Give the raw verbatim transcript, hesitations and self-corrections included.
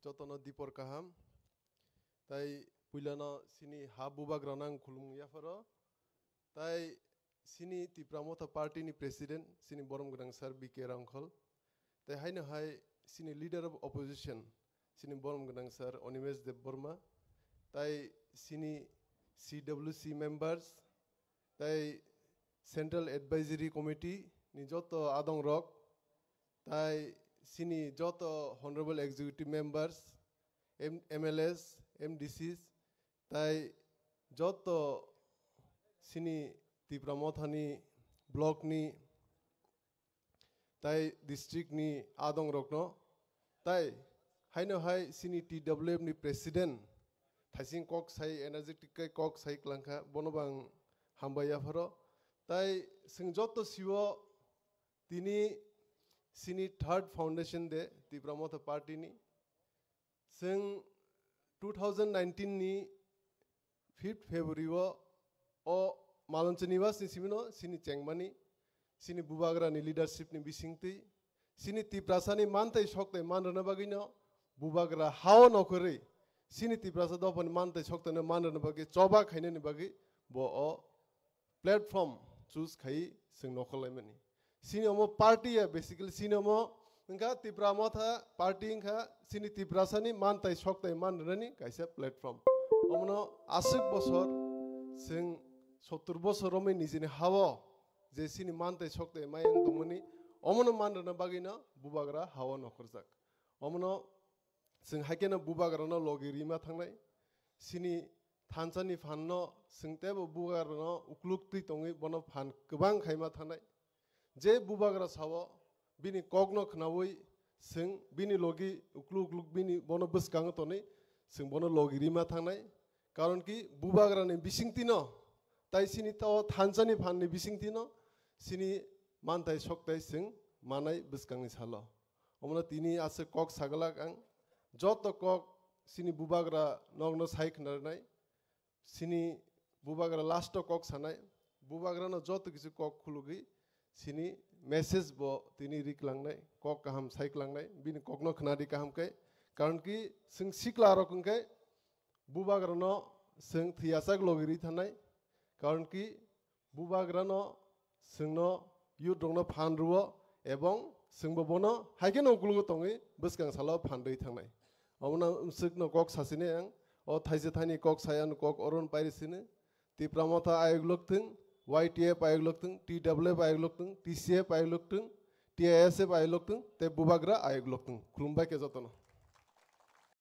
jotono dipor kaham. Tai puilano sini ha bubagrano ang khulumung yapharo. Tai sini Tipra Motha Party ni President, sini borom gwnang sir B K Rangkhol. Tai haino hai sini Leader of Opposition, sini borom gwnang sir Animesh Debbarma. Tai sini C W C members, tai Central Advisory Committee ni joto adong rok, tai sini joto Honorable Executive Members, M-, M L As, M D Cs, tai joto sini Tipra Mothani block ni tai district ni adong rokno, tai haino hai sini T W F ni president thaising kok sai energetic kai kok sai klangkha, bono bang hambai yapharo. Tai sing joto siwo tini sini third foundation de Tipra Motha Party ni. Sing two thousand nineteen ni fifth February o, o Maloncha Nibas ni simino sini chengmani, sini bubagra ni leadership ni bisingtwi, sini Tiprasa ni mantai soktai manrwna bagwino bubagra hao nokhorwi, sini Tiprasa dophani mantai soktai no manrwna bagwi choba khainani bagwi bo o platform choose khai sing nokhorlaimani. Sini omo party ya basically sini omo wngkha Tipra Motha party wngkha sini Tiprasa ni mantai soktai manrwna ni kaisa platform. Omono aswk bosor sing sottur bosor romwi nijini hao je sini mantai soktai mayang tongmani omono manrwna bagwino bubagra hao nokhorjak. Omono sing haikeno bubagrano logi rima thangnai. Sini thansa ni phan no sing tebo bubagrano ukluk twi tongwi bono phan kwbang khaima thangnai. Je bubagra sao bini kok no khnaui sing bini logi ukluk ukluk bini bono bwskango tonwi sing bono logi rima thangnai. Karon ki bubagra ni bisingtwi no tai sini to thansa ni phan ni bisingtwi no sini mantai soktai sing manai bwskangni salo. Omono tini aswk kok saglak ang. Joto kok sini bubagra nokno sai khnarnai. Sini bubagra last o kok sanai. Bubagrano joto kisu kok khulugwi sini message bo tini riklangnai. Kok kaham sai klangnai. Bini kokno khnadi kaham khe. Karon ki sing sikla rok hwnkhe bubagrano sing thiyachak logi ri thanai. Karon ki bubagrano singno youth rokno phan rwo ebong singbo bono haikhe no uklugo tongwi bwskang salo phan rwi thangnai. Omono umswkno kok sasini ang o thaisa thani kok sayano kok oron pairi sini Tipra Motha ayuk lokthwng, Y T F ayuk lokthwng, T W F ayuk lokthwng, T C F ayuk lokthwng, T I S F ayuk lokthwng, tei bubagra ayuk lokthwng. Khulumbai khe jotono.